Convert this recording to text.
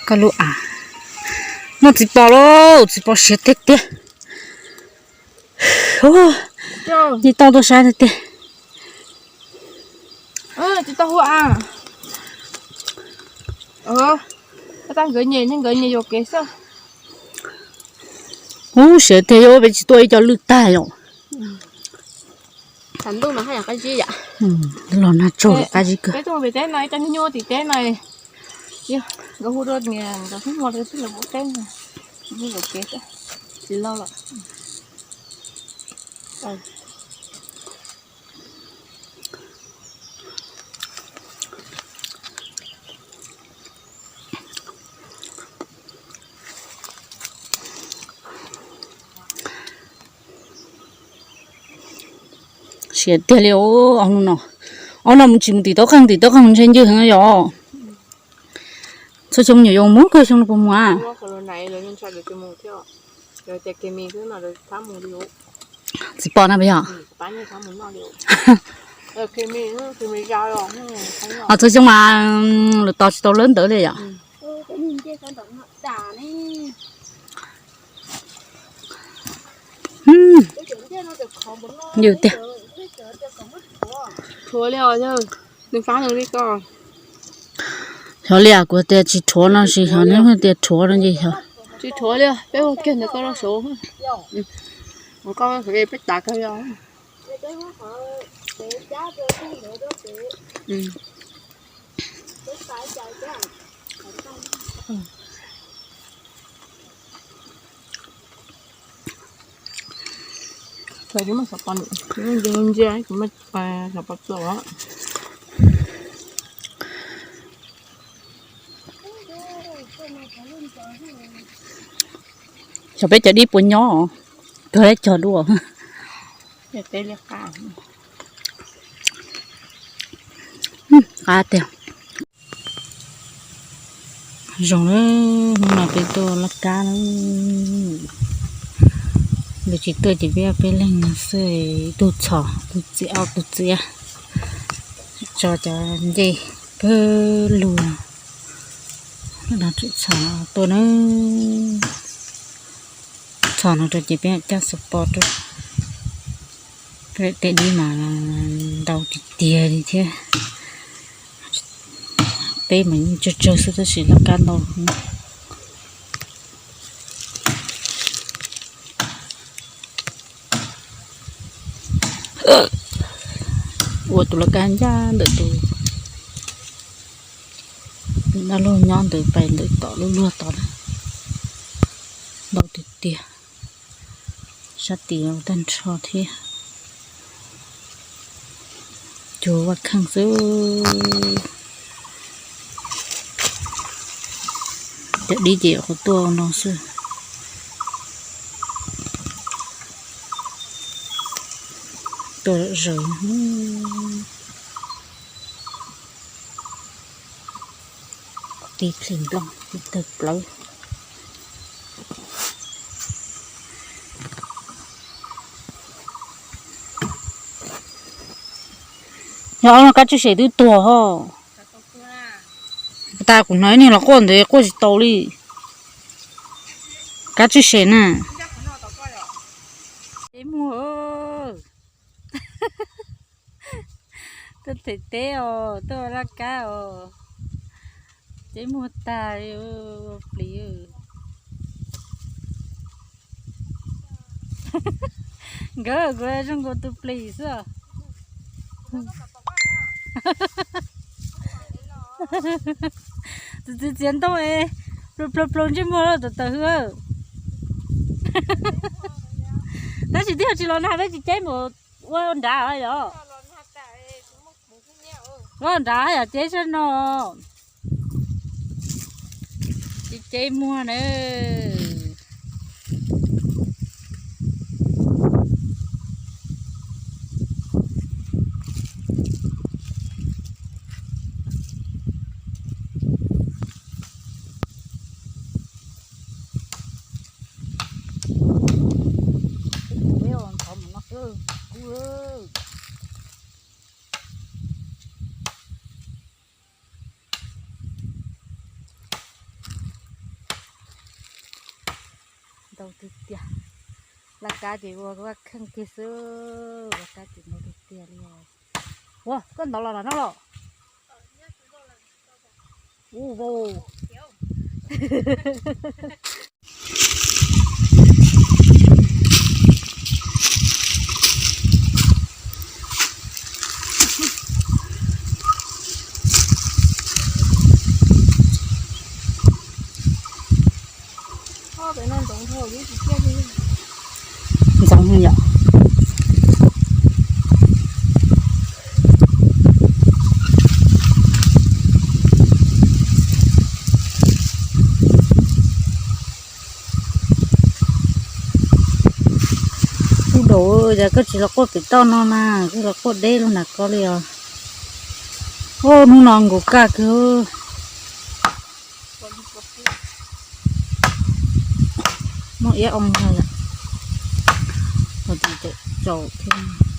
Koj lub av muaj txiv pos lauj, txiv pos siav tiag tiag. Ua, tsis tau tuaj saib tiag tiag. Tsis tau hu a. Tau nkawd nyem, nkawd nyem yuam kev xwb. Ub, siav tiag, yuav peb tsis tuaj ib co lwj tag yom. Los nag tsaug qab zib kawg. Peb tuaj pem teb no, ib co nyuaj nyuaj tim teb no, nkawd hu rau niam nkawd xub muag rau twb los pem teb no, yuam kev xwb, tsis lauj lawm. Siav tiag li os, ob no, ob no mus tsis mus tim Taub Qeej, tim Taub Qeej mus ntshe ncw heev yom. Txhua xyoo nyuam yaus mus kawg, xyoo no puas mus a? Txiv pos na puas yog? Txhua xyoo mas lawv tos tsis tau lawv ntawd li yom. Ncw tiag. Xyov li kuv tias tsis rhuav no tsis xyov, neb tias rhuav no ces xyov. Tsis rhuav li, peb ua kiag ntawd koj los saud. Peb tas kawg li. Ntsia, ntsia, ntsia, xyov pos txaus. Xyov peb cov dib puas nyob, kawg cog dua. Qab tiag. Zoo na, hnub no peb tuaj laj kab na. Lawv tsis tuaj ces peb, peb leeg xwb, ib tug txhom tus txiv, ob tug txiv tso cov ncej kawg lug no txhom tuaj na. Txhom no rau ces peb coj xov pos rau. Peb tej dib mas ntau tiag tiag li thiab. Peb mas yeej tsawg tsawg xwb tab sis laj kab ntau. Ua tus laj kab ncaj ntawm tus dab laug nyob ntawd pais ntawm tom lub luag tod na. Ntau tiag tiag. Sab tid tag nrho thiab. Cua vaj kheej xwb. Cov dib ces qhuav tuaj no xwb. Tuaj zaws. Tib plhis nplooj tawg plawv. Yog ob no kab tswj sem twb tuag ho. Tas kuv hnov ib niag los quaj ntawd quaj tsis tau li. Kab tswj sem na. Teb muag. Tuaj them teb os, tuaj laj kab os. Teb muag tag li, plis. Nkawd kuv zoo nkaus tus plis xwb. Tus txiv txiav ntoo es ploog ploog ploog ntsej muag lawm tawm tawm hwv. Tab sis twb yog tsis los nag peb tsis ceb mus ua nrad yom. Ua nrad yom, ceb sab no. Tsis ceb muag na. Ntau tiag tiag. Laj kab ces ua vaj kheej kiag xwb, laj kab ces ntau tiag tiag li. Ua koj ntov los los no los. Ua vau. Ntxoov yom. Tub Daum, yog koj tsis los quaj pem toj no na, koj los quaj deb lub nram ko li os. Ub, hnub no nkaus kaj kawg. Muaj iab oo ntag yom. Ua tis tsaus thiab.